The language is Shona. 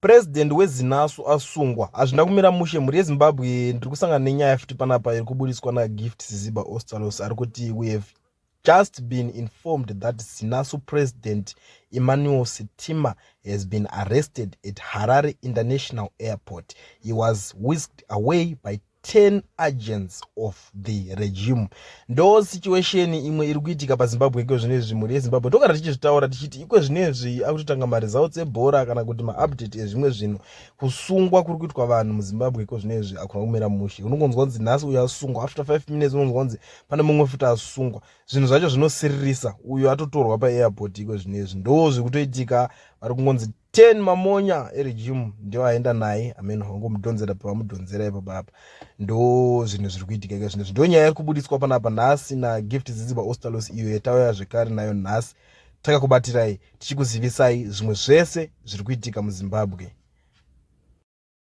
President weZinasu asungwa. Hazvina kumira mushe mhuri yeZimbabwe. Ndiri kusangana nenyaya futi panapa iri kubudiswa naGift Siziba Ostallos ari kuti we have just been informed that Zinasu President Emmanuel Sitima has been arrested at Harare International Airport. He was whisked away by 10 agents of the regime. Ndo situation imwe iri kuitika paZimbabwe iko zvinezvi, mhuri yeZimbabwe. Togara tichizvitaura tichiti iko zvinezvi akutotanga maresults ebhora kana kuti maupdate ezvimwe zvinhu. Kusungwa kuri kuitwa vanhu muZimbabwe iko zvinezvi hakuna kumira mushe. Unongonzwa kunzi nhasi uyu asungwa, after 5 minutes unonzwa kunzi pane mumwe futi asungwa. Zvinhu zvacho zvinosiririsa. Uyu atotorwa paairport iko zvinezvi, ndo zvekutoitika. Vari kungonzi 10 mamonya eregime ndio aenda naye, amen, vangomudhonzera pavamudhonzera ipapo apa. Ndo zvinhu zviri kuitika iko zvinezvi. Ndo nyaya iri kubudiswa panapa nhasi naGift Ziziba Ostallos, iyo yatauya zvekare nayo nhasi. Takakubatirai tichikuzivisai zvimwe zvese zviri kuitika muZimbabwe.